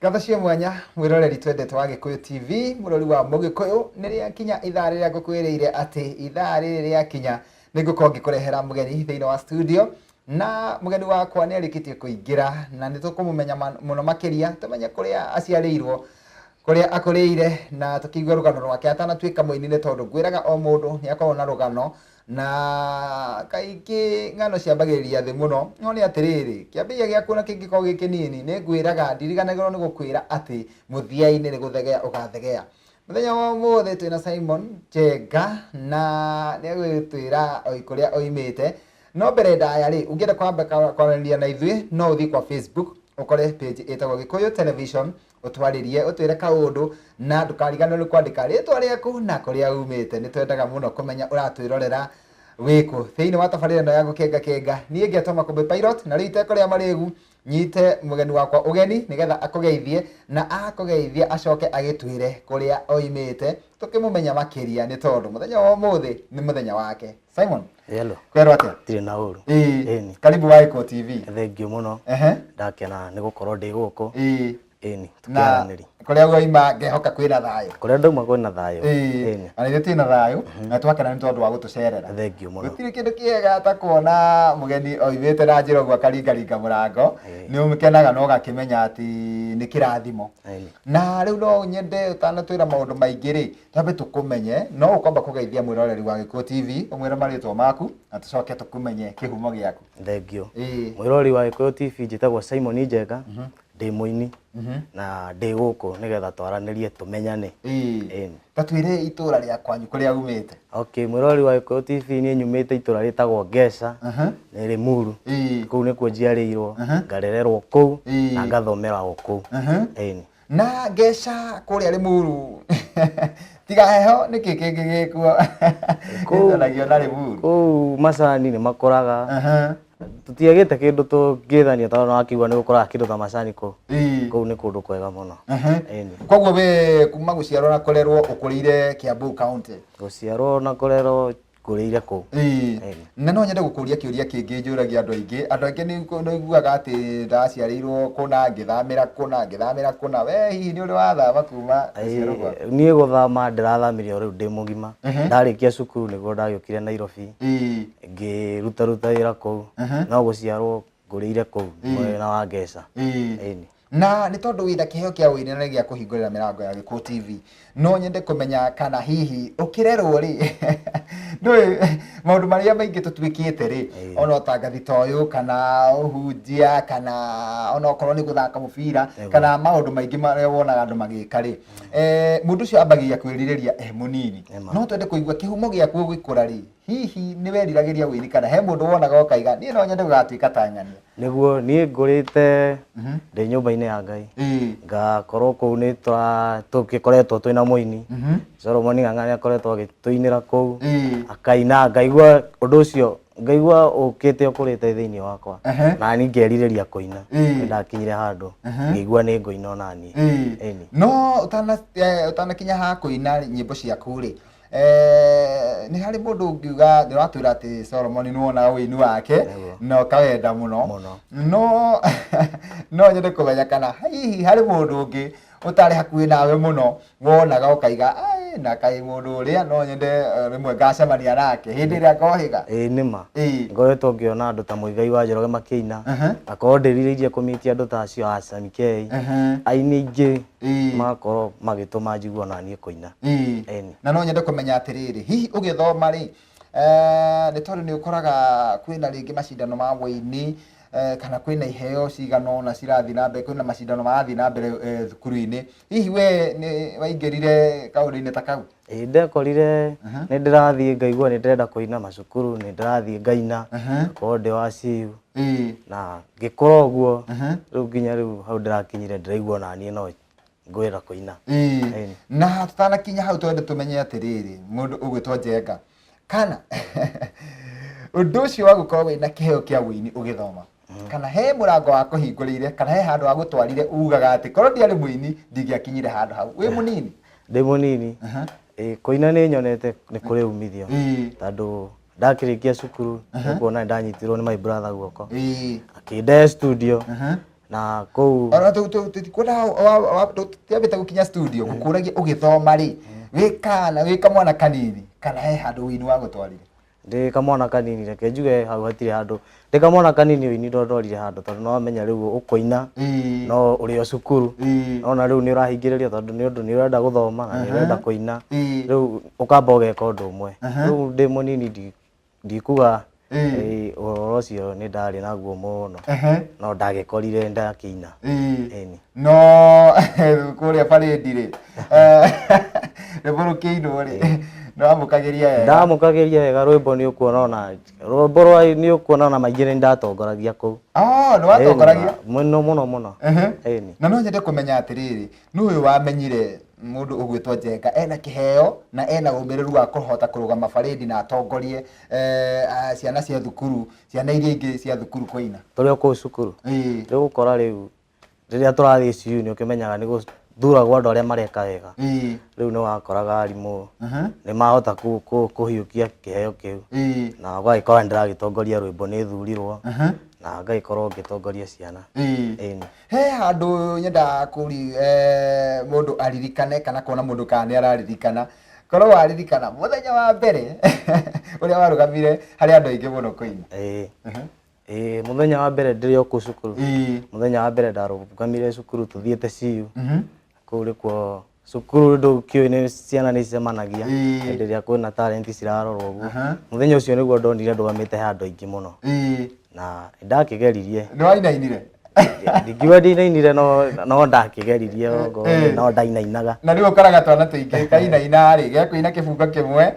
Ngatho cia mwanya mwĩroreri twendete wa Gĩkũyũ TV, mũrori wa Mũgĩkũyũ, nĩ rĩakinya ithaa rĩrĩa ngũkwĩrĩire atĩ ithaa rĩrĩ rĩakinya nĩ ngũkorwo ngĩkũrehera mũgeni thĩinĩ wa studio, na mũgeni wakwa nĩ arĩkĩtie kũingĩra na nĩ tũkũmũmenya mũno makĩria, tũmenye kũrĩa aciarĩirwo, kũrĩa akũrĩire na tũkĩigue rũgano rwake atanatuĩka mũini, nĩ tondũ ngwĩraga o mũndũ nĩ akoragwo na rũgano na kaingĩ ng'ano ciambagĩrĩria thĩ mũno. No nĩ atĩrĩrĩ, kĩambĩrĩria gĩaku ona kĩngĩkorwo gĩ kĩnini, nĩ ngwĩraga ndiriganagĩrwo nĩ gũkwĩra atĩ mũthia-inĩ nĩ gũthegea ũgathegea. Mũthenya wa ũmũthĩ twĩna Simon Njenga na nĩ egũgĩtwĩra kũrĩa oimĩte. No mbere ndaya rĩ, ũngĩenda kwamba kwaranĩria na ithuĩ no ũthiĩ kwa Facebook ũkore page ĩtagwo Gĩkũyũ Television, ũtwarĩrie, ũtwĩre kaũndũ, na ndũkariganĩrwo nĩ kwandĩka rĩtwa rĩaku na kũrĩa umĩte. Nĩ twendaga mũno kũmenya ũratwĩrorera wĩkũ. Thĩinĩ wa tabarĩra ĩno ya Gũkenga Kenga, niĩ ngetwo Makũmbĩ Pilot, na rĩu itekũrĩa marĩgu, nyite mũgeni wakwa ũgeni nĩgetha akũgeithie, na akũgeithia acoke agĩtwĩre kũrĩa oimĩte, tũkĩmũmenya makĩria, nĩ tondũ mũthenya wa ũmũthĩ nĩ mũthenya wake. Simon. Hello. Kwerwo atĩa? Ndirĩ na ũru. Ĩĩ. Ĩni. Karibu wa Gĩkũyũ TV. Thengiũ mũno. Ndakena nĩ gũkorwo ndĩ gũkũ. Ĩĩ. Ĩni, Na tũkĩaranĩria. kũrĩa waima ngehoka kwĩna thayũ. Kũrĩa ndauma kwĩna thayũ. Ĩĩ. Ĩni. Ona ithuĩ twĩna thayũ na twakena nĩ tondũ wa gũtũcerera. Thengiũ mũno. Gũtirĩ kĩndũ kĩega ta kuona mũgeni oimĩte na njĩra ũguo akaringaringa mũrango. Nĩ ũkenaga na ũgakĩmenya atĩ nĩ kĩrathimo. Ĩni. Na rĩu no nyende ũtanatwĩra maũndũ maingĩ rĩ, twambe tũkũmenye. No ũkwamba kũgeithia mwĩroreri wa Gĩkũyũ TV, ũmwĩre marĩtwa maku na tũcoke tũkũmenye kĩhumo gĩaku. Thengiũ. Ĩĩ. Mwĩroreri wa Gĩkũyũ TV, njĩtagwo Simon Njenga, ndĩ mũini na ndĩ gũkũ nĩgetha twaranĩrie tũmenyane. Ĩĩ. Ĩni. Ta twĩre itũra rĩa kwanyu kũrĩa umĩte. Okay, mwĩroreri wa Gĩkũyũ TV, niĩ nyumĩte itũra rĩtagwo Ngeca, nĩ Rĩmuru. Kũu nĩkuo njiarĩirwo, ngarererwo kũu na ngathomera o kũu. Ĩni. Na Ngeca kũrĩa Rĩmuru, tiga heho nĩkĩ kĩngĩ gĩkuo gĩtanagio na Rĩmuru? Kũu macani nĩ makũraga. Tũtiagĩte kĩndũ tũngĩthania tondũ nĩwakĩigua nĩ gũkũraga kĩndũ ta macani kũu. Kũu nĩ kũndũ kwega mũno. Ĩni. Koguo we kuma gũciarwo na kũrerwo ũkũrĩire Kiambu County? Gũciarwo na kũrerwo ngũrĩire kũu. Ĩĩ. Ĩni. Na no nyende gũkũria kĩũria kĩngĩ njũragia andũ aingĩ. Andũ aingĩ nĩ iguaga atĩ ndaciarĩirwo kũna, ngĩthamĩra kũna, ngĩthamĩra kũna. We hihi nĩ ũrĩ wathama kuma gũciarwo gwaku? Niĩ gũthama ndĩrathamire o rĩu ndĩ mũgima. Ndarĩkia cukuru nĩguo ndagĩũkire Nairobi. Ngĩrutaruta wĩra kũu. No gũciarwo ngũrĩire kũu mwena wa Ngeca. Ĩni. Na nĩ tondũ wĩna kĩheo kĩa ũini na nĩ gĩa kũhingũrĩra mĩrango ya Gĩkũyũ TV, no nyende kũmenya kana hihi ũkĩrerwo rĩ, ndũĩ maũndũ marĩa maingĩ tũtuĩkĩte rĩ, ona ũtangathi ta ũyũ kana ũhunjia kana ona okorwo nĩ gũthaka mũbira kana maũndũ maingĩ marĩa wonaga andũ magĩka rĩ, mũndũ ũcio ambagĩrĩria kwĩrirĩria e mũnini. No twende kũigua kĩhumo gĩaku ũgĩkũra rĩ, hihi nĩ weriragĩria ũini kana he mũndũ wonaga ũkaiga niĩ no nyende gũgatuĩka ta ng'ania? Nĩguo, niĩ ngũrĩte ndĩ nyũmba-inĩ ya Ngai. Ngakorwo kũu nĩ tũgĩkoretwo twĩna mũini. Solomon Ng'ang'a nĩ akoretwo agĩtũinĩra kũu. Akaina, ngaigua ũndũ ũcio, ngaigua ũkĩte ũkũrĩte thĩinĩ wakwa. Na niĩ ngerirĩria kũina. Nĩ ndakinyire handũ ngĩigua nĩ ngũina ona niĩ. Ĩni. No ũtanakinya ha kũina nyĩmbo ciaku rĩ, nĩ harĩ mũndũ ũngiuga nĩ ũratwĩra atĩ Solomon nĩ wonaga ũini wake na ũkawenda mũno. No no nyende kũmenya kana hihi harĩ mũndũ ũngĩ ũtarĩ hakuhĩ nawe mũno wonaga ũkaiga ai na kaĩ mũndũ ũrĩa no nyende rĩmwe ngacemania nake hĩndĩ ĩrĩa ngohĩga. Ĩĩ nĩ ma. Ngoretwo ngĩona andũ ta Muigai wa Njoroge makĩina. Ngakorwo ndĩrirĩirie kũmiti andũ ta acio a Sammy K. Aini aingĩ magakorwo magĩtũma njigue ona niĩ kũina. Ĩni. Na no nyende kũmenya atĩrĩrĩ, hihi ũgĩthoma rĩ, nĩ tondũ nĩ ũkoraga kwĩna rĩngĩ macindano ma wũini, kana kwĩna iheo cigana ũna cirathiĩ na mbere, kwĩna macindano marathiĩ na mbere thukuru-inĩ, hihi we nĩ waingĩrire kaũndũ-inĩ ta kau? Ĩĩ ndekorire nĩ ndĩrathiĩ ngaigua nĩ ndĩrenda kũina macukuru, nĩ ndĩrathiĩ ngaina, ngakorwo ndĩ wa CU, na ngĩkũra ũguo, rĩu nginya rĩu hau ndĩrakinyire ndĩraigua ona niĩ no ngwenda kũina. Ĩni. Na tũtanakinya hau twende tũmenye atĩrĩrĩ, mũndũ ũgwĩtwo Njenga, kana ũndũ ũcio wa gũkorwo wĩna kĩheo kĩa ũini ũgĩthoma, kana he mũrango wa kũhingũrĩire, kana he handũ wagũtwarire ugaga atĩ korwo ndiarĩ mũini ndingĩakinyire handũ hau wĩ mũnini? Ndĩ mũnini. Ĩĩ, kũina nĩ nyonete nĩ kũrĩ umithio. Tondũ ndakĩrĩkia cukuru nĩ kuona nĩ ndanyitirwo nĩ my brother guoko. Akĩndehe studio. Na kũu Ona tũtikwenda tũtiambĩte gũkinya studio ngũkũragia ũgĩthoma rĩ, wĩ kana wĩ kamwana kanini kana he handũ ũini wagũtwarire? Ndĩ kamwana kanini, reke njuge hau hatirĩ handũ. Ndĩ kamwana kanini ũini ndwandwarire handũ, tondũ nĩ wamenya rĩu ũkũina no ũrĩ o cukuru. Nona rĩu nĩ ũrahingĩrĩrio tondũ nĩ ũndũ nĩ ũrenda gũthoma na nĩ ũrenda kũina. Rĩu ũkamba ũgeka ũndũ ũmwe. Rĩu ndĩ mũnini ndikuga ũhoro ũcio nĩ ndarĩ naguo mũno, no ndagĩkorire ndakĩina. Ĩni. No kũrĩa parade rĩ, rwĩmbo rũkĩinwo rĩ, nĩ wamũkagĩria wega? Ndamũkagĩria wega rwĩmbo, nĩ ũkuona ona rwĩmbo rwa nĩ ũkuona ona maingĩ nĩ ndatongoragia kũu. Oh, nĩ watongoragia? Mũno mũno mũno. Ĩni. Na no nyende kũmenya atĩrĩrĩ, nũ ũyũ wamenyire mũndũ ũgwĩtwo Njenga ena kĩheo na ena ũmĩrĩru wa kũhota kũrũgama parade na atongorie ciana cia thukuru, ciana iria ingĩ cia thukuru kũina? Tũrĩ o kũu cukuru. Rĩu ũgũkora rĩu rĩrĩa tũrathiĩ CU nĩ ũkĩmenyaga nĩ gũthuragwo andũ arĩa mareka wega. Rĩu nĩ wakoraga arimũ nĩ mahota kũhiũkia kĩheo kĩu na ũgagĩkora nĩ ndĩragĩtongoria rwĩmbo, nĩ thurirwo na ngagĩkorwo ngĩtongoria ciana. Ĩni. He handũ nyendaga kũri mũndũ aririkane kana kuona mũndũ kana nĩ araririkana, korwo waririkana mũthenya wa mbere ũrĩa warũgamire harĩ andũ aingĩ mũno kũina. Ĩĩ. Ĩĩ, mũthenya wa mbere ndĩrĩ o kũu cukuru. Mũthenya wa mbere ndarũgamire cukuru tũthiĩte CU. Kũu nĩkuo cukuru ndũkĩũĩ nĩ ciana nĩ icemanagia hĩndĩ ĩrĩa kwĩna talent cirarorwo ũguo. Mũthenya ũcio nĩguo ndonire ndũgamĩte handũ aingĩ mũno. Na ndakĩgeririe. Nĩ wainainire? Ndingiuga ndinainire, no ndakĩgeririe okorwo no ndainainaga. Na rĩu ũkoraga twana tũingĩ kainaina rĩ, gekũina kĩbungo kĩmwe,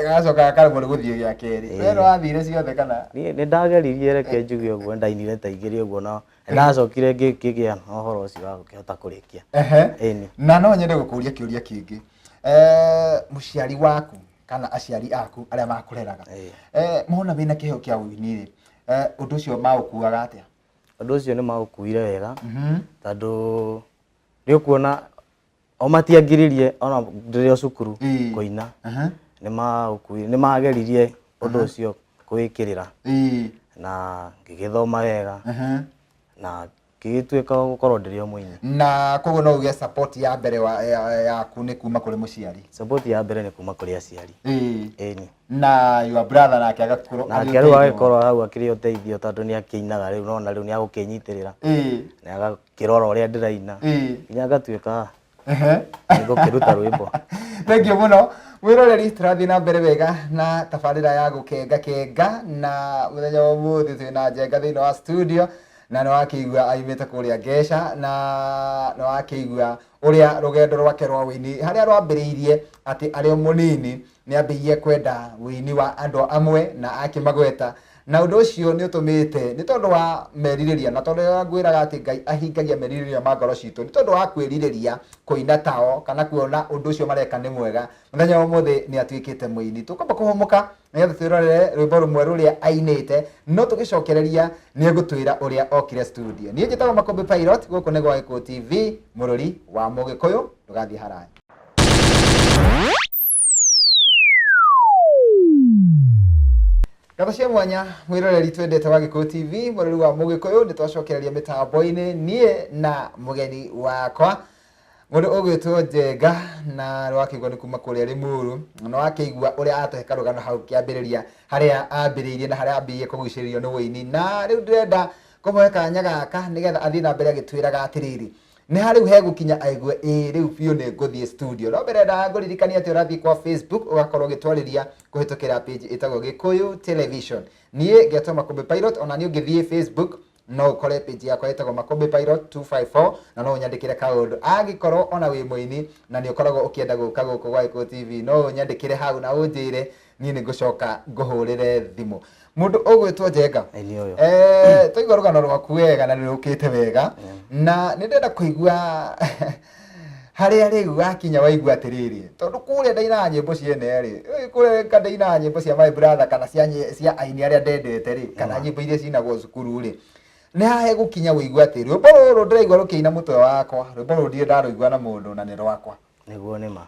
gagacoka gakaremwo nĩ gũthiĩ gĩa kerĩ. We nĩ wathire ciothe kana? Niĩ nĩ ndageririe, reke njuge ũguo, ndainire ta igĩrĩ ũguo, no ndacokire ngĩkĩgĩa na ũhoro ũcio wa gũkĩhota kũrĩkia. Ĩni. Na no nyende gũkũria kĩũria kĩngĩ. Mũciari waku kana aciari aku arĩa makũreraga, mona wĩna kĩheo kĩa ũini rĩ, ũndũ ũcio maũkuaga atĩa? Ũndũ ũcio nĩ maũkuire wega, tondũ nĩ ũkuona o matiangiririe ona ndĩrĩ o cukuru kũina. Nĩ maũkuire, nĩ mageririe ũndũ ũcio kũwĩkĩrĩra na ngĩgĩthoma wega na ngĩgĩtuĩka gũkorwo ndĩrĩ o mũini. Na koguo no uge support ya mbere yaku nĩ kuma kũrĩ mũciari? Support ya mbere nĩ kuma kũrĩ aciari. Ĩni. Na your brother nake agakorwo nake rĩu agĩkorwo hau akĩrĩ ũteithio, tondũ nĩ akĩinaga rĩu, nona rĩu nĩ agũkĩnyitĩrĩra nĩ agakĩrora ũrĩa ndĩraina nginya ngatuĩka nĩngũkĩruta rwĩmbo. Thank you mũno mwĩroreri, tũrathiĩ na mbere wega na tabarĩra ya gũkenga kenga, na mũthenya wa ũmũthĩ twĩna Njenga thĩinĩ wa studio, na nĩ wakĩigua aimĩte kũrĩa Ngeca, na nĩ wakĩigua ũrĩa rũgendo rwake rwa ũini harĩa rwambĩrĩirie, atĩ arĩ o mũnini nĩ ambĩrĩirie kwenda ũini wa andũ amwe na akĩmagweta, na ũndũ ũcio nĩ ũtũmĩte nĩ tondũ wa merirĩria, na tondũ ngwĩraga atĩ Ngai ahingagia merirĩria ma ngoro citũ, nĩ tondũ wa kwĩrirĩria kũina tao kana kuona ũndũ ũcio mareka nĩ mwega, mũthenya wa ũmũthĩ nĩ atuĩkĩte mũini. Tũkwamba kũhũmũka nĩgetha twĩrorere rwĩmbo rũmwe rũrĩa ainĩte, no tũgĩcokereria nĩ egũtwĩra ũrĩa okire studio. Niĩ njĩtagwo Makũmbĩ Pilot, gũkũ nĩ gwa Gĩkũyũ TV, mũrũri wa Mũgĩkũyũ. Ndũgathiĩ haraya. Ngatho cia mwanya mwĩroreri twendete wa Gĩkũyũ TV, mũrori wa Mũgĩkũyũ, nĩ twacokereria mĩtambo-inĩ niĩ na mũgeni wakwa mũndũ ũgwĩtwo Njenga, na nĩwakĩigua nĩ kuma kũrĩa Limuru, na nĩwakĩigua ũrĩa atũhe karũgano hau kĩambĩrĩria harĩa ambĩrĩirie na harĩa ambĩrĩirie kũgucĩrĩrio nĩ ũini. Na rĩu ndĩrenda kũmũhe kanya gaka nĩgetha athiĩ na mbere agĩtwĩraga atĩrĩrĩ, nĩ ha rĩu hegũkinya aigue ĩĩ rĩu biũ nĩ ngũthiĩ studio. No mbere ndagũririkania atĩ ũrathiĩ kwa Facebook ũgakorwo ũgĩtwarĩria kũhĩtũkĩra page ĩtagwo Gĩkũyũ Television. Niĩ ngetwo Makũmbĩ Pilot, ona niĩ ũngĩthiĩ Facebook no ũkore page yakwa ĩtagwo Makũmbĩ Pilot 254 na no ũnyandĩkĩre kaũndũ. Angĩkorwo ona wĩ mũini na nĩ ũkoragwo ũkĩenda gũka gũkũ gwa Gĩkũyũ TV, no ũnyandĩkĩre hau na ũnjĩre, niĩ nĩ ngũcoka ngũhũrĩre thimũ. Mũndũ ũgwĩtwo Njenga, Ĩ, nĩ ũyũ. Twaigua rũgano rwaku wega na nĩ rũkĩte wega, na nĩ ndĩrenda kũigua harĩa rĩu wakinya waigua atĩrĩrĩ, tondũ kũrĩa ndainaga nyĩmbo ciene rĩ, kũrĩa ka ndainaga nyĩmbo cia my brother kana cia aini arĩa ndendete rĩ, kana nyĩmbo iria cinagwo cukuru rĩ, nĩ haha gũkinya wĩigua atĩ rwĩmbo rũrũ ndĩraigua rũkĩina mũtwe wakwa, rwĩmbo rũrũ ndirĩ ndarũigua na mũndũ na nĩ rwakwa. Nĩguo nĩ ma.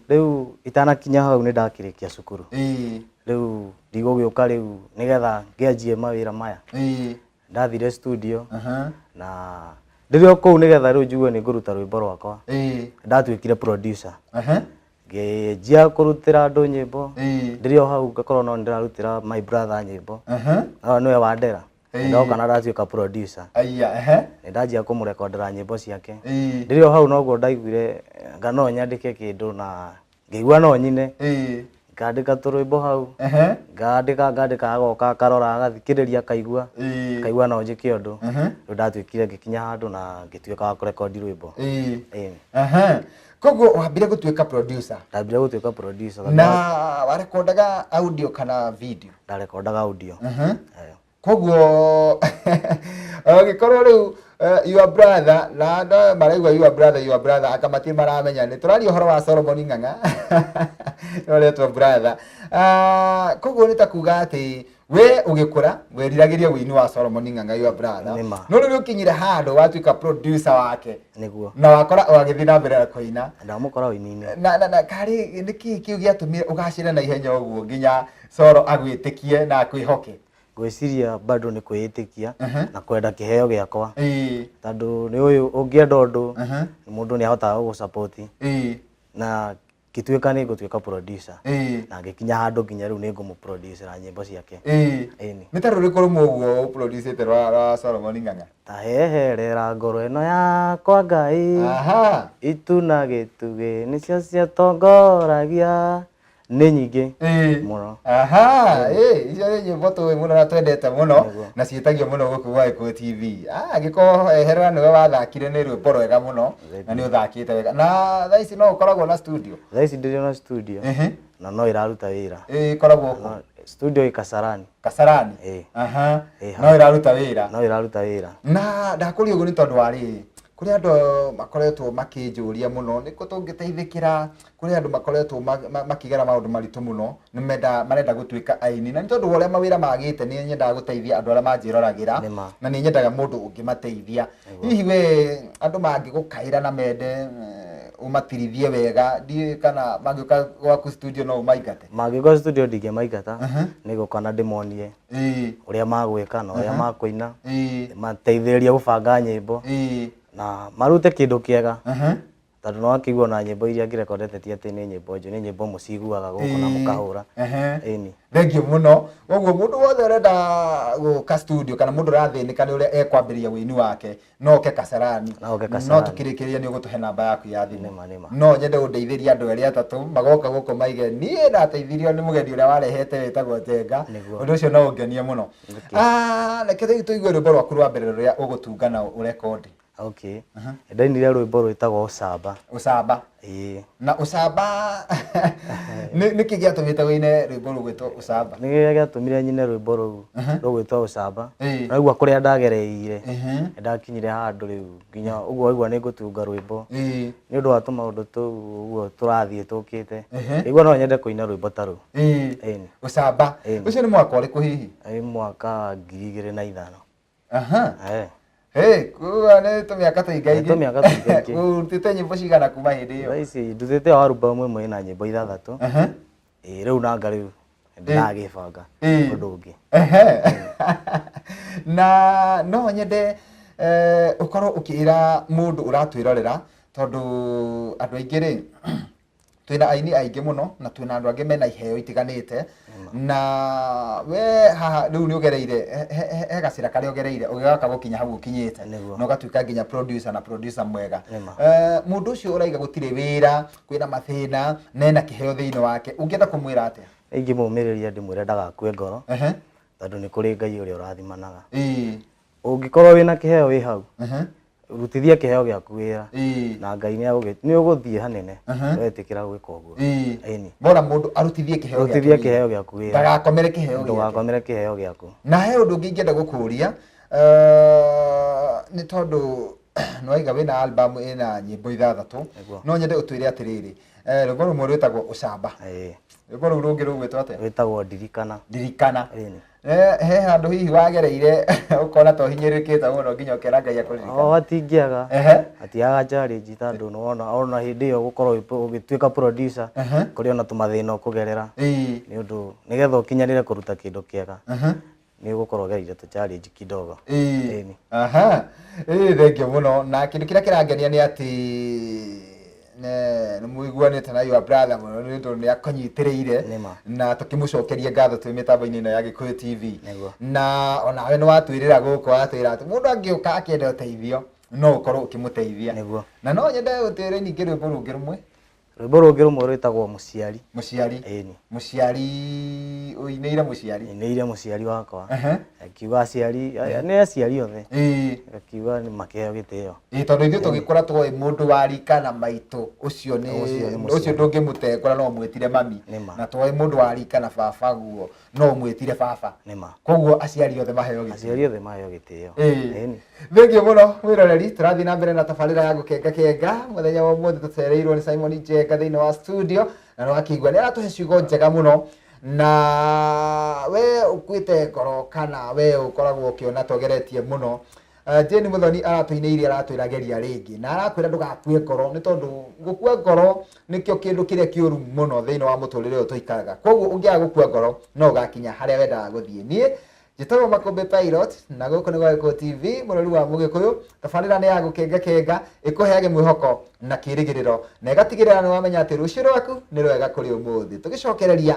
Rĩu itanakinya hau nĩ ndakĩrĩkia cukuru. Rĩu ndigũgĩũka rĩu nĩgetha ngĩanjie mawĩra maya. Ndathire studio. Na ndĩrĩ o kũu nĩgetha rĩu njigue nĩ ngũruta rwĩmbo rwakwa, ndatuĩkire producer. Ngĩnjia kũrutĩra andũ nyĩmbo. Ndĩrĩ o hau ngakorwo no nĩndĩrarutĩra my brother nyĩmbo. No nĩwe Wandera. Ndoka na ndatuĩka producer. Aya, ehe. Nĩ ndanjia kũmũrekondera nyĩmbo ciake. Ndĩrĩ o hau noguo ndaiguire anga no nyandĩke kĩndũ na ngĩigua no nyine. Ngandĩka tũrwĩmbo hau. Ngandĩka ngandĩka agoka akarora agathikĩrĩria akaigua. Akaigua no njĩke ũndũ. Rĩu ndatuĩkire ngĩkinya handũ na ngĩtuĩka wa kũrekondi rwĩmbo. Koguo wambire gũtuĩka producer? Ndambire gũtuĩka producer. Na warekondaga audio kana video? Ndarekondaga audio. Koguo ũngĩkorwo rĩu your brother na andũ maraigua your brother, your brother, anga matirĩ maramenya nĩ tũraria ũhoro wa Solomon Ng'ang'a ũretwo brother. Koguo nĩ ta kuga atĩ we ũgĩkũra weriragĩria ũini wa Solomon Ng'ang'a your brother, Nĩma. no rĩu ũkinyire handũ watuĩka producer wake. Nĩguo. Na wakora wagĩthiĩ na mbere na kũina. Ndamũkora ũini-inĩ. Na karĩ nĩkĩ kĩu gĩatũmire ũgacĩre na ihenya ũguo nginya Solo agwĩtĩkie na akwĩhoke? Ngwĩciria bado nĩ kwĩĩtĩkia na kwenda kĩheo gĩakwa. Tondũ nĩ ũyũ ũngĩenda ũndũ, mũndũ nĩ ahotaga gũgũ-support. Na ngĩtuĩka nĩ ngũtuĩka producer. Na ngĩkinya handũ nginya rĩu nĩ ngũmũ-producera nyĩmbo ciake. Ĩni. Nĩ ta rũrĩkũ rũmwe ũguo ũ-producĩte rwa Solomon Ng'ang'a? Ta heherera ngoro ĩno yakwa Ngai. Itu na gĩtugĩ nĩcio ciatongoragia. Nĩ nyingĩ mũno. Aha, icio nĩ nyĩmbo tũĩ mũno na twendete mũno na ciĩtagio mũno gũkũ gwa Gĩkũyũ TV. Angĩkorwo eherera nĩwe wathakire, nĩ rwĩmbo rwega mũno na nĩ ũthakĩte wega. Na thaa ici no ũkoragwo na studio? Thaa ici ndĩrĩ na studio na no ĩraruta wĩra. Ĩkoragwo kũ? Studio ĩ Kasarani. Kasarani? Ĩĩ. No ĩraruta wĩra? No ĩraruta wĩra. Na ndakũria ũguo nĩ tondũ wa rĩrĩ, kũrĩ andũ makoretwo makĩnjũria mũno nĩkũ tũngĩteithĩkĩra, kũrĩ andũ makoretwo makĩgera maũndũ maritũ mũno, nĩ menda marenda gũtuĩka aini, na nĩ tondũ wa ũrĩa mawĩra magĩte nĩ nyendaga gũteithia andũ arĩa manjĩroragĩra. Na nĩ nyendaga mũndũ ũngĩmateithia. Hihi we andũ mangĩgũkaĩra na mende ũmatirithie wega, ndiũĩ kana mangĩũka gwaku studio no ũmaingate? Mangĩũka studio ndingĩmaingata, nĩ gũka na ndĩmonie ũrĩa magwĩka na ũrĩa makũina, mateithĩrĩrie gũbanga nyĩmbo na marute kĩndũ kĩega. Tondũ nĩ wakĩigua ona nyĩmbo iria ngĩrekondete ti atĩ nĩ nyĩmbo njũru, nĩ nyĩmbo mũciguaga gũkũ na mũkahũra. Ĩni. Thengiũ mũno. Koguo mũndũ wothe ũrenda gũka studio kana mũndũ ũrathĩnĩka nĩ ũrĩa ekwambĩrĩria ũini wake, no oke Kasarani. No oke No Kasarani. tũkĩrĩkĩrĩria nĩ ũgũtũhe namba yaku ya thimũ. Nĩma, nĩma. No nyende ũndeithĩrie andũ erĩ atatũ magoka gũkũ maige niĩ ndateithirio nĩ mũgeni ũrĩa warehete wĩtagwo Njenga. Ũndũ ũcio no ũngenie mũno. Reke rĩu tũigue rwĩmbo rwaku rwa mbere rũrĩa ũgũtunga na ũrekondi. Okay. Ndainire rwĩmbo rwĩtagwo Ũcamba. Ũcamba. Ĩĩ. Na ũcamba nĩ kĩ gĩatũmĩte ũine rwĩmbo rũgwĩtwo Ũcamba? Nĩ kĩrĩa gĩatũmire nyine rwĩmbo rũu rũgwĩtwo Ũcamba. Naigua kũrĩa ndagereire, nĩ ndakinyire handũ rĩu nginya ũguo waigua nĩ ngũtunga rwĩmbo. Nĩ ũndũ wa tũmaũndũ tũu ũguo tũrathiĩ tũkĩte. Ngaigua no nyende kũina rwĩmbo ta rũu. Ĩni. Ũcamba. Ĩni. Ũcio nĩ mwaka ũrĩkũ hihi? Nĩ mwaka wa 2005. Hey, kuga nĩ tũmĩaka tũingaingĩ. Nĩ tũmĩaka tũingaingĩ. Ũrutĩte nyĩmbo cigana kuma hĩndĩ ĩyo? Thaa ici ndutĩte o album ĩmwe ĩna nyĩmbo ithathatũ. Ĩĩ, rĩu nanga rĩu ndĩragĩbanga ũndũ ũngĩ. Na no nyende ũkorwo ũkĩra mũndũ ũratwĩrorera, tondũ andũ aingĩ rĩ, twĩna aini aingĩ mũno na twĩna andũ angĩ mena iheo itiganĩte, na we haha rĩu nĩ ũgereire he gacĩra karĩa ũgereire ũgĩgoka gũkinya hau ũkinyĩte na ũgatuĩka nginya producer na producer mwega. Mũndũ ũcio ũraiga gũtirĩ wĩra, kwĩna mathĩna, na ena kĩheo thĩinĩ wake, ũngĩenda kũmwĩra atĩa? Ingĩmũmĩrĩria ndĩmwĩre ndagakue ngoro, tondũ nĩ kũrĩ Ngai ũrĩa ũrathimanaga. Ũngĩkorwo wĩna kĩheo wĩ hau, rutithia kĩheo gĩaku wĩra, na Ngai nĩ ũgũthiĩ hanene wetĩkĩra gwĩka ũguo. Ĩni. Bora mũndũ arutithie kĩheo gĩake Rutithia wĩra. kĩheo gĩaku wĩra. Ndagakomere kĩheo gĩake. Ndũgakomere kĩheo gĩaku. Na he ũndũ ũngĩ ingĩenda gũkũria, nĩ tondũ nĩwaiga wĩna album ĩna nyĩmbo ithathatũ. No nyende ũtwĩre atĩrĩrĩ, rwĩmbo rũmwe rwĩtagwo Ũcamba. Rwĩmbo rũu rũngĩ rũgwĩtwo atĩa? Rwĩtagwo Ndirikana. Ndirikana. Ĩni. He handũ hihi wagereire ũkona ta ũhinyĩrĩrĩkĩte mũno nginya ũkera Ngai akũririkane? O hatingĩaga. Hatiaga challenge tondũ nĩwona ona hĩndĩ ĩyo gũkorwo ũgĩtuĩka producer, kũrĩ ona tũmathĩna ũkũgerera. Nĩ ũndũ nĩgetha ũkinyanĩre kũruta kĩndũ kĩega. Nĩ ũgũkorwo ũgereire tũ challenge kidogo. Ĩni. Aha. Ĩĩ, thengio mũno. Na kĩndũ kĩrĩa kĩrangenia nĩ atĩ nĩ mũiguanĩte na your brother mũno nĩ ũndũ nĩ akũnyitĩrĩire. Nĩma. Na tũkĩmũcokerie ngatho twĩ mĩtambo-inĩ ĩno ya Gĩkũyũ TV. Nĩguo. Na onawe nĩ watwĩrĩra gũkũ, watwĩra atĩ mũndũ angĩũka akĩenda ũteithio no ũkorwo ũkĩmũteithia. Nĩguo. Na no nyende ũtwĩre ningĩ rwĩmbo rũngĩ rũmwe. Rwĩmbo rũngĩ rũmwe rwĩtagwo Mũciari. Mũciari. Ĩni. Mũciari, ũinĩire mũciari? Inĩire mũciari wakwa. Akiuga aciari, nĩ aciari othe. Akiuga nĩ makĩheo gĩtĩo. Ĩĩ, tondũ ithuĩ tũgĩkũra twoĩ mũndũ wa rika na maitũ ũcio nĩ Ũcio nĩ mũciari. Ũcio ndũngĩmũtengũra no ũmwĩtire mami. Nĩma. Na twoĩ mũndũ wa rika na baba guo no ũmwĩtire baba. Nĩma. Koguo aciari othe maheo gĩtĩo. Aciari othe maheo gĩtĩo. Ĩĩ. Ĩni. Thengiũ mũno mwĩroreri, tũrathiĩ na mbere na tabarĩra ya gũkenga kenga. Mũthenya wa ũmũthĩ tũcereirwo nĩ Simon Njenga thĩinĩ wa studio, na nĩ wakĩigua nĩ aratũhe ciugo njega mũno. Na we ũkuĩte ngoro kana we ũkoragwo ũkĩona togeretie mũno, Jane Muthoni aratũinĩire, aratwĩra geria rĩngĩ, na arakwĩra ndũgakue ngoro, nĩ tondũ gũkua ngoro nĩkĩo kĩndũ kĩrĩa kĩũru mũno thĩinĩ wa mũtũrĩre ũyũ tũikaraga. Koguo ũngĩaga gũkua ngoro no ũgakinya harĩa wendaga gũthiĩ. Niĩ njĩtagwo Makũmbĩ Pilot, na gũkũ nĩ gwa Gĩkũyũ TV, mũrori wa Mũgĩkũyũ. Tabarĩra nĩ ya gũkenga kenga, ĩkũheage mwĩhoko na kĩrĩgĩrĩro, na ĩgatigĩrĩra nĩ wamenya atĩ rũciũ rwaku nĩ rwega kũrĩ ũmũthĩ. Tũgĩcokereria,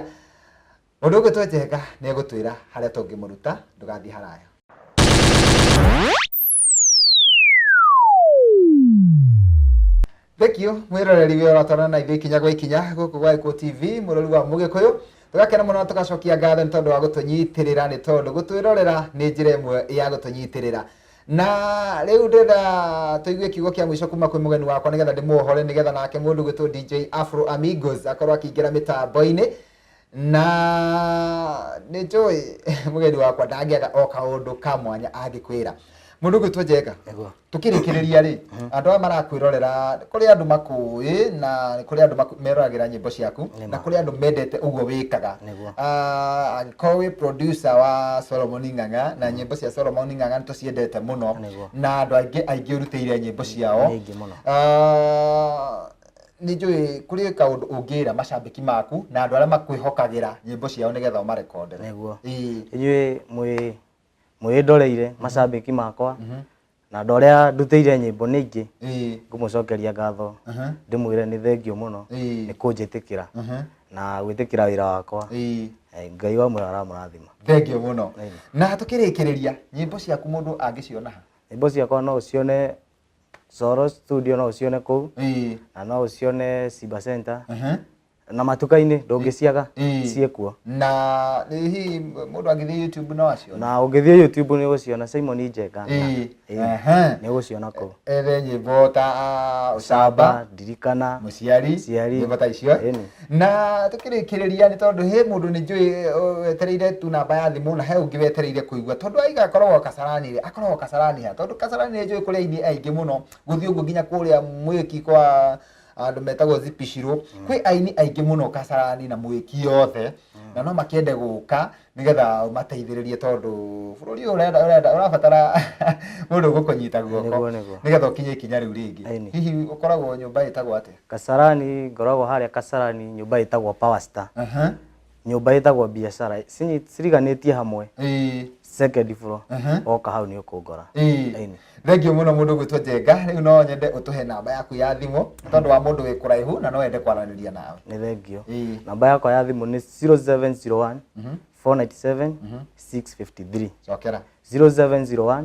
mũndũ ũgwĩtwo Njenga nĩ egũtwĩra harĩa tũngĩmũruta. Ndũgathiĩ haraya. Thank you mwiroreri wĩ ũratwarana na ithuĩ ikinya gwa ikinya gũkũ gwa Gĩkũyũ TV, mũrori wa Mũgĩkũyũ. Tũgakena mũno na tũgacokia ngatho nĩ tondũ wa gũtũnyitĩrĩra, nĩ tondũ gũtwĩrorera nĩ njĩra ĩmwe ya gũtũnyitĩrĩra. Na rĩu ndĩrenda tũigue kiugo kĩa mũico kuma kwĩ mũgeni wakwa, nĩgetha ndĩmuohore, nĩgetha nake mũndũ gwĩtwo DJ Afro Amigos akorwo akĩingĩra mĩtambo-inĩ. Na nĩ njũĩ mũgeni wakwa ndangĩaga o kaũndũ ka mwanya angĩkwĩra. Mũndũ ũgwĩtwo Njenga, Nĩguo. Tũkĩrĩkĩrĩria rĩ, andũ aya marakwĩrorera, kũrĩ andũ makũĩ na kũrĩ andũ meroragĩra nyĩmbo ciaku, na kũrĩ andũ mendete ũguo wĩkaga. Nĩguo. Angĩkorwo wĩ producer wa Solomon Ng'ang'a, na nyĩmbo cia Solomon Ng'ang'a nĩ tũciendete mũno. Nĩguo. Na andũ aingĩ aingĩ ũrutĩire nyĩmbo ciao. Nĩ aingĩ mũno. Nĩ njũĩ kũrĩ kaũndũ ũngĩra macambĩki maku na andũ arĩa makwĩhokagĩra nyĩmbo ciao nĩgetha ũmarekondere. Nĩguo. Ĩĩ. Inyuĩ mwĩndoreire macambĩki makwa na andũ arĩa ndutĩire nyĩmbo nĩ aingĩ. Ngũmũcokeria ngatho, ndĩmwĩre nĩ thengio mũno nĩ kũnjĩtĩkĩra na gwĩtĩkĩra wĩra wakwa. Ngai wa muoyo aramũrathima. Thengio mũno. Na tũkĩrĩkĩrĩria, nyĩmbo ciaku mũndũ angĩciona ha? Nyĩmbo ciakwa no ũcione Soro Studio, no ũcione kũu, na no ũcione Simba Center, na matuka-inĩ ndũngĩciaga, ciĩkuo. Na hihi mũndũ angĩthiĩ YouTube no acione? Na ũngĩthiĩ YouTube nĩ ũgũciona Simon Njenga. Nĩ ũgũciona kũu. Ethe nyĩmbo ta Ũcamba, Ndirikana, Mũciari, Mũciari, nyĩmbo ta icio. Ĩni. Na tũkĩrĩkĩrĩria, nĩ tondũ he mũndũ nĩ njũĩ wetereire tu namba ya thimũ, na he ũngĩ wetereire kũigua, tondũ aiga akoragwo Kasarani rĩ, akoragwo Kasarani ha? Tondũ Kasarani nĩ njũĩ kũrĩ aini aingĩ mũno, gũthiĩ ũguo nginya kũrĩa Mwĩki kwa andũ metagwo Zipicirũ, kwĩ aini aingĩ mũno Kasarani na Mwĩki yothe, na no makĩende gũka nĩgetha ũmateithĩrĩrie, tondũ bũrũri ũyũ ũrenda ũrabatara mũndũ ũgũkũnyita guoko Nĩguo, nĩguo. nĩgetha ũkinye ikinya rĩu rĩngĩ. Ĩni. Hihi ũkoragwo nyũmba ĩtagwo atĩa? Kasarani, ngoragwo harĩa Kasarani, nyũmba ĩtagwo Power Star. Nyũmba ĩtagwo Biashara, ciriganĩtie hamwe. Second floor. Woka hau nĩ ũkũngora. Ĩni. Thengio mũno mũndũ ũgwĩtwo Njenga. Rĩu no nyende ũtũhe namba yaku ya thimũ, nĩ tondũ wa mũndũ wĩ kũraihu na no ende kwaranĩria nawe. Nĩ thengio. Namba yakwa ya thimũ nĩ 0701 497 653. Cokera. 0701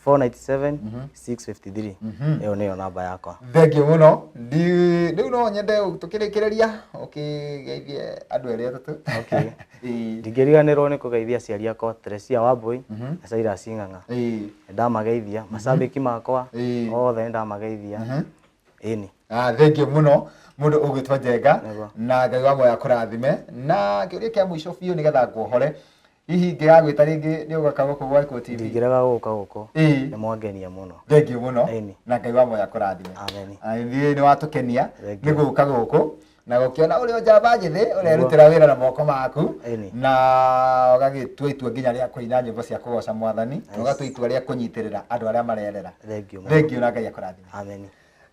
497 653. Ĩyo nĩyo namba yakwa. Thengio mũno. Rĩu no nyende tũkĩrĩkĩrĩria ũkĩgeithie andũ erĩ atatũ. Okay. Ndingĩriganĩrwo nĩ kũgeithia aciari akwa, Teresia Wambui na Cyrus Ng'ang'a. Nĩ ndamageithia, macambĩki makwa othe nĩ ndamageithia. Ĩni. Thengio mũno mũndũ ũgwĩtwo Njenga. Nĩguo. Na Ngai wa muoyo akũrathime. Na kĩũria kĩa mũico biũ nĩgetha nguohore, hihi ingĩgagwĩta rĩngĩ nĩ ũgoka gũkũ gwa Gĩkũyũ TV? Ndingĩrega gũka gũkũ. Nĩ mwangenia mũno. Thengio mũno. Ĩni. Na Ngai wa muoyo akũrathime. Amen. Ithuĩ nĩ watũkenia Thengio. nĩ gũka gũkũ na gũkĩona ũrĩa njamba njĩthĩ ũrerutĩra wĩra na moko maku. Ĩni. Na ũgagĩtua itua nginya rĩa kũina nyĩmbo cia kũgoca mwathani, na ũgatua itua rĩa kũnyitĩrĩra andũ arĩa marerera. Thengio mũno. Thengio na Ngai akũrathime. Amen.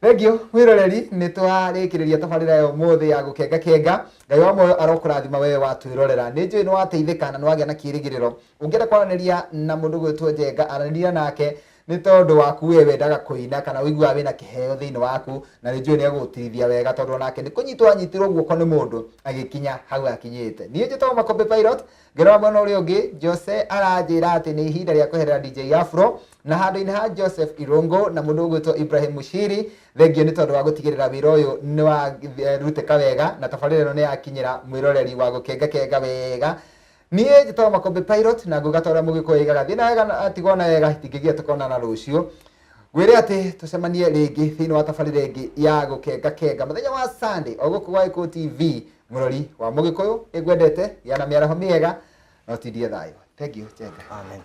Thengio mwiroreri, nĩ twarĩkĩrĩria tabarĩra ya ũmũthĩ ya gũkenga kenga. Ngai wa muoyo arokũrathima wewe watwĩrorera. Nĩ njũĩ nĩ wateithĩka na nĩ wagĩa na kĩrĩgĩrĩro. Ũngĩenda kwaranĩria na mũndũ gwĩtwo Njenga, aranĩria nake nĩ tondũ waku we wendaga kũina kana ũiguaga wĩna kĩheo thĩinĩ waku, na nĩ njũĩ nĩ egũgũtirithia wega tondũ onake nĩ kũnyitwo anyitirwo guoko nĩ mũndũ agĩkinya hau akinyĩte. Niĩ njĩtagwo Makũmbĩ Pilot. Ngĩrora mwena ũrĩa ũngĩ, Jose aranjĩra atĩ nĩ ihinda rĩa kweherera DJ Afro, na handũ-inĩ ha Joseph Irũngũ na mũndũ ũgwĩtwo Ibrahim Mushiri. Thengio nĩ tondũ wa gũtigĩrĩra wĩra ũyũ nĩ warutĩka wega na tabarĩra ĩno nĩ yakinyĩra mwĩroreri wa gũkengakenga wega. Niĩ njĩtagwo Makũmbĩ Pilot na nguga ta ũrĩa Mũgĩkũyũ oigaga, thiĩ na wega na tigwo na wega, itingĩgia tũkonana rũciũ. Ngwĩre atĩ tũcemanie rĩngĩ thĩinĩ wa tabarĩra ĩngĩ ya gũkengakenga mũthenya wa Sunday o gũkũ gwa Gĩkũyũ TV. Mũrori wa Mũgĩkũyũ, nĩngwendete, gĩa na mĩaraho mĩega na ũtindie thayũ. Thank you, Njenga. Amen.